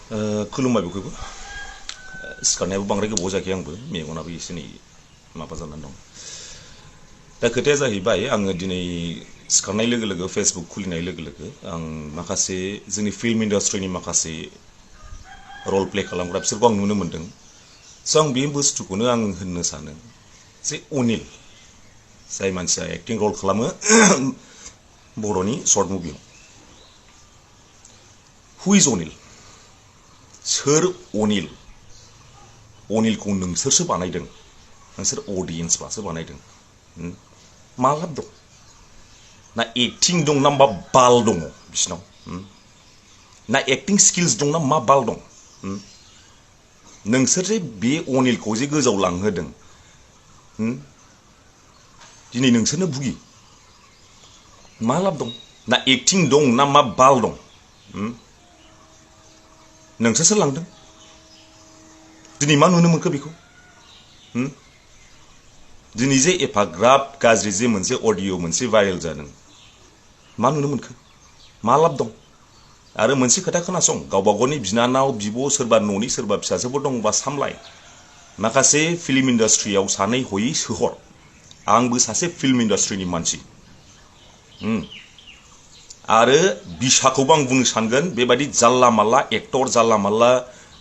खुलुमबाय बयखौबो सिखारनायाबो बांद्राय गोबाव जायाखै आंबो मेगनाबो एसे नै माबा जानानै दं दा खोथाया जाहैबाय आङो दिनै सिखारनाय लोगो लोगो फेसबुक खुलिनाय लोगो लोगो आं माखासे जोंनि फिल्म इन्डास्ट्रिनि माखासे रल प्ले खालामग्रा बिसोरखौ आं नुनो मोन्दों स' आं बे बुस्थुखौनो आं होननो सानो जे अनिल जाय मानसिया एक्टिं रल खालामो बर'नि शर्ट मुभियाव हु इज अनिल सोर अनिल अनिलखौ नोंसोरसो बानायदों नोंसोर अडियेन्सफ्रासो बानायदों मा लाब दं ना एक्टिं दं ना मा बाल दङ बिसिनाव ना एक्टिं स्किल्स दं ना मा बाल दं नोंसोर जे बे अनिलखौ जे गोजौआव लांहोदों दिनै नोंसोरनो भुगि मा लाब दं ना एक्टिं दं ना मा बाल दं नोंसोरसो लांदों दिनै मा नुनो मोनखो बेखौ दिनै जे एफाग्राब गाज्रि जे मोनसे अडिअ मोनसे भाइरेल जादों मा नुनो मोनखो मा लाब दं आरो मोनसे खोथा खोनासं गावबा गावनि बिनानाव बिब' सोरबा न'नि सोरबा फिसाजोफोर दंबा सामलाय माखासे फिल्म इन्डास्ट्रियाव सानै हयै सोहर आंबो सासे फिल्म इन्डास्ट्रिनि मानसि आरो बिसाखौबो आं बुंनो सानगोन बेबायदि जाल्ला माल्ला एक्टर जाल्ला माल्ला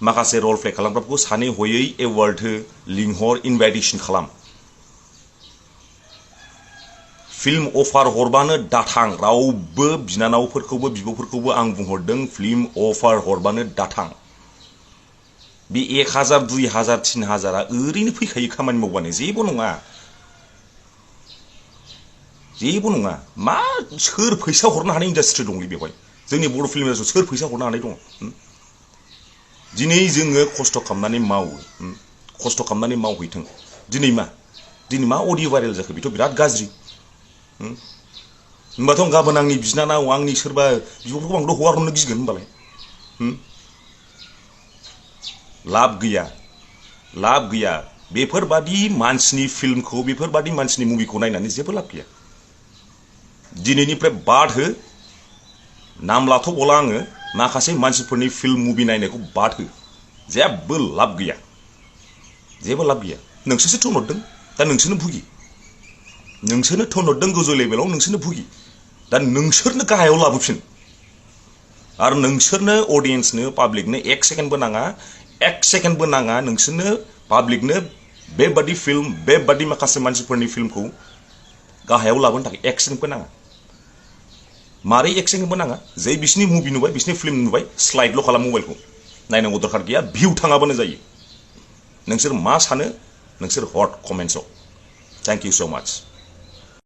माखासे रल प्ले खालामग्राफोरखौ सानै हयै एवार्ड हो लिंहर इनभाइटेसन खालाम फिल्म अफार हरबानो दाथां रावबो बिनानावफोरखौबो बिब'फोरखौबो आं बुंहरदों फिल्म अफार हरबानो दाथां बे 1000 2000 3000 ओरैनो फैखायो खामानि मावबानो जेबो नङा मा सोर फैसा हरनो हानाय इन्डास्ट्रि दंलै बेवहाय जोंनि बर' फिल्म इन्डास्ट्रियाव सोर फैसा हरनो हानाय दं दिनै जोङो खस्थ' खालामनानै मावो खस्थ' खालामनानै मावहैथों दिनै मा अडिअ भाइरेल जाखो बेथ' बिराद गाज्रि होमबाथ' गाबोन आंनि बिनानाव आंनि सोरबा बिब'फोरखौ आंथ' हगार हरनो गिगोन होमबालाय लाब गैया बेफोरबादि मानसिनि फिल्मखौ बेफोरबादि मानसिनि मुभिखौ नायनानै जेबो लाब गैया दिनैनिफ्राय बाद हो नाम लाथ'बावला आङो माखासे मानसिफोरनि फिल्म मुभि नायनायखौ बाद हो जेबो लाब गैया नोंसोरसो थोनहरदों दा नोंसोरनो भुगि नोंसोरनो थोनहरदों गोजौ लेभेलाव नोंसोरनो भुगि दा नोंसोरनो गाहायाव लाबोफिन आरो नोंसोरनो अडियेन्सनो पाब्लिकनो 1 सेकेन्डबो नाङा नोंसोरनो पाब्लिकनो बेबादि फिल्म बेबादि माखासे मानसिफोरनि फिल्मखौ गाहायाव लाबोनो थाखाय 1 सेकेन्डबो नाङा मारै 1 सेकेन्डबो नाङा जै बिसिनि मुभि नुबाय बिसिनि फिल्म नुबाय स्लाइडल' खालाम मबाइलखौ नायनांगौ दरखार गैया भिउ थाङाबानो जायो नोंसोर मा सानो नोंसोर हट कमेन्ट्सआव थैंक यू सो मच